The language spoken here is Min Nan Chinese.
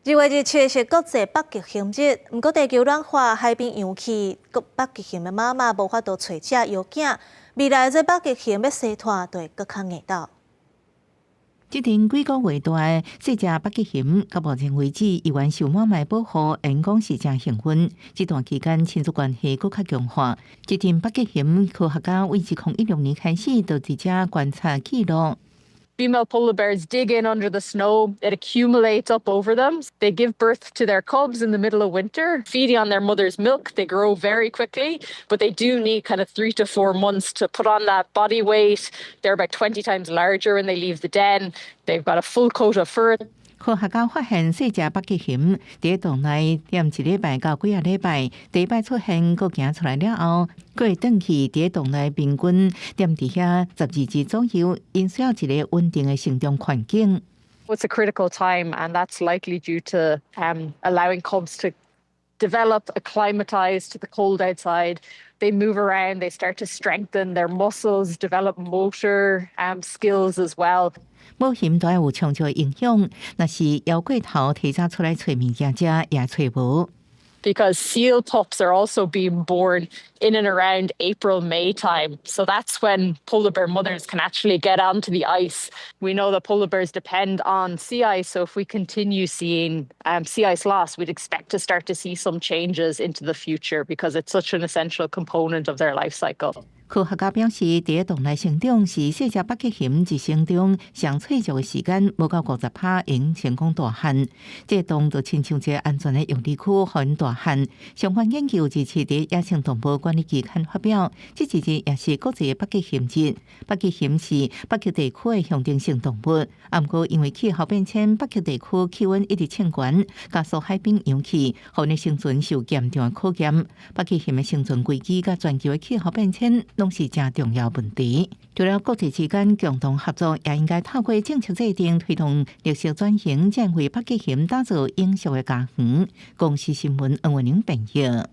2月27是國際北極熊日，毋過地球暖化、海冰融去，北極熊的媽媽無法度揣食搖囝，未來這北極熊欲生湠就會閣較硬鬥。這陣幾個月大的細隻北極熊，到目前為止依然受媽媽保護，會講是誠幸運。這段期間親子關係閣較強化。這陣北極熊科學家為2016年開始就佇遮觀察記錄。 Female polar bears dig in under the snow. It accumulates up over them. They give birth to their cubs in the middle of winter, feeding on their mother's milk. They grow very quickly, but they do need kind of 3 to 4 months to put on that body weight. They're about 20 times larger when they leave the den. They've got a full coat of fur. 科學家發現細隻北極熊佇洞內踮一禮拜到幾仔禮拜，第一擺出現閣行出來了後，閣會轉去佇洞內平均踮佇遐12日左右，𪜶需要一个穩定的成長環境。 It's a critical time, and that's likely due to allowing cubs to develop, acclimatize to the cold outside. They move around, they start to strengthen their muscles, develop motor skills as well. 母熊都愛有充足營養，若是枵過頭提早出來揣物件食，也揣無。 Because seal pups are also being born in and around April, May time. So that's when polar bear mothers can actually get onto the ice. We know that polar bears depend on sea ice. So if we continue seeing sea ice loss, we'd expect to start to see some changes into the future because it's such an essential component of their life cycle. 科學家表示，佇洞內成長是細隻北極熊一生中上脆弱的時間，無夠50%會成功大漢。這個洞就親像一个安全的養殖區，予𪜶大漢。相關研究日前佇野生動物管理期刊發表。這一日也是國際北極熊日。北極熊是北極地區的象徵性動物，啊，毋過因為氣候變遷，北極地區氣溫一直升懸，加速海冰融去，予𪜶生存受嚴重的考驗。北極熊的生存危機佮全球的氣候變遷攏是誠重要問題。除了國際之間共同合作，也應該透過政策制定推動綠色轉型，才會為北極熊打造永續的家園。公視新聞黃慧玲編譯。